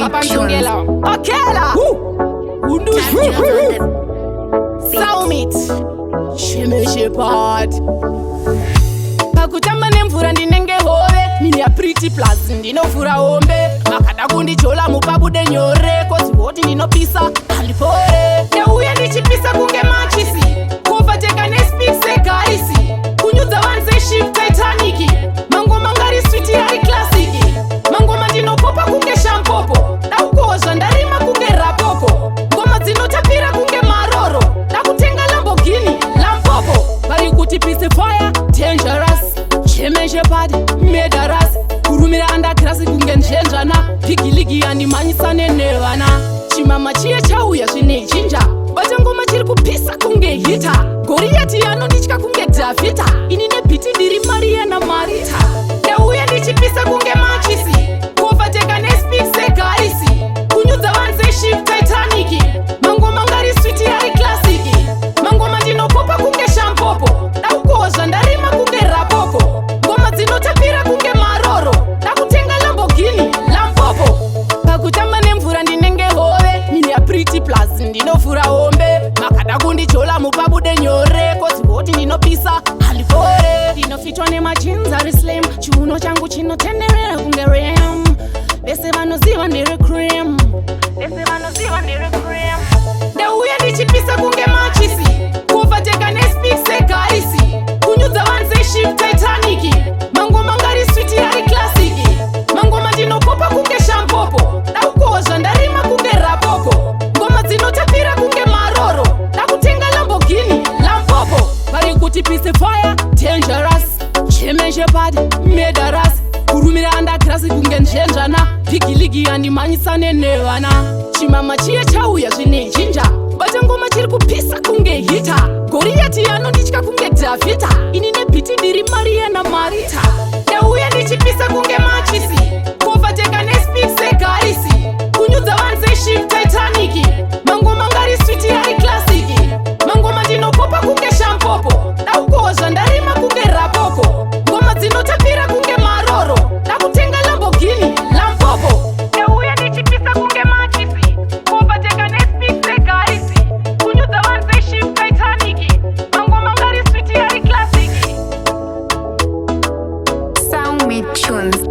Soundmade Tunes. Okela. Soundmate. Shimeshepard. Pakutamba nemvura ndinenge hove, mini ya pretty plus ndinovhura hombe. Makada kundijola mupabude nyore, 'cause hot ndinopisa handipore. Ndauya ndichipisa kunge machisi, kuoverteka nespeed segarisi, kunyudza vanhu seship Titanic. Mangoma ngari sweet ari classic, mangoma ndinopopa kunge shampopo, dakukozva ndarima kunge rapoko, ngoma dzinotapira kunge maroro, dakutenga Lamborghini lampopo. Vari kuti pisi fire dangerous, German Shepherd murderous, kurumira undergrass kunge nzvenzvana, big league yandimhanyisane nevana. Chimama chiye chauya zvine jinja, bata ngoma chiri kupisa kunge heater, Goriyati anonditya kunge Dhavhidha, ini nebeat ndiri Mariya naMarita. Ndauya ndichipisa kunge machisi, kuoverteka nespeed segarisi, kunyudza vanhu seship Titanic. Mangoma ngari sweet ari classic, mangoma ndinopopa kunge shampopo, dakukozva ndarima kunge rapoko, ngoma dzinotapira kunge maroro, dakutenga Lamborghini lampopo. Pakutamba nemvura ndinenge hove, mini ya pretty plus ndinovhura hombe. Makada kundijola mupabude nyore, 'cause hot ndinopisa handipore. Ndinofitwa nemajinzi ari slim, chiuno changu chinotenderera kunge rim, vese vanoziva ndiri cream, vese vanoziva ndiri cream. Ndauya ndichipisa kunge machisi, kuoverteka nespeed segarisi, kunyudza vanhu seship Titanic. Mangoma ngari sweet ari classic, mangoma ndinopopa kunge shampopo, dakukozva ndarima kunge rapoko, ngoma dzinotapira kunge maroro, dakutenga Lamborghini lampopo. Vari kuti pisi fire dangerous, German Shepherd murderous, kurumira undergrass kunge nzvenzvana, big league yandimhanyisane nevana. Chimama chiye chauya zvine jinja, bata ngoma chiri kupisa kunge heater, Goriyati anonditya kunge Dhavhidha, ini nebeat ndiri Mariya naMarita. Ndauya ndichipisa kunge machisi, kuoverteka nespeed segarisi, kunyudza vanhu seship Titanic. Mangoma ngari sweet ari classic, mangoma ndinopopa kunge shampopo, dakukozva ndarima kunge rapoko, ngoma dzinotapira kunge maroro, dakutenga Lamborghini lampopo. Ndauya ndichipisa kunge machisi, kuoverteka nespeed segarisi, kunyudza vanhu seship Titanic. Mangoma ngari sweet ari classic. Soundmade Tunes.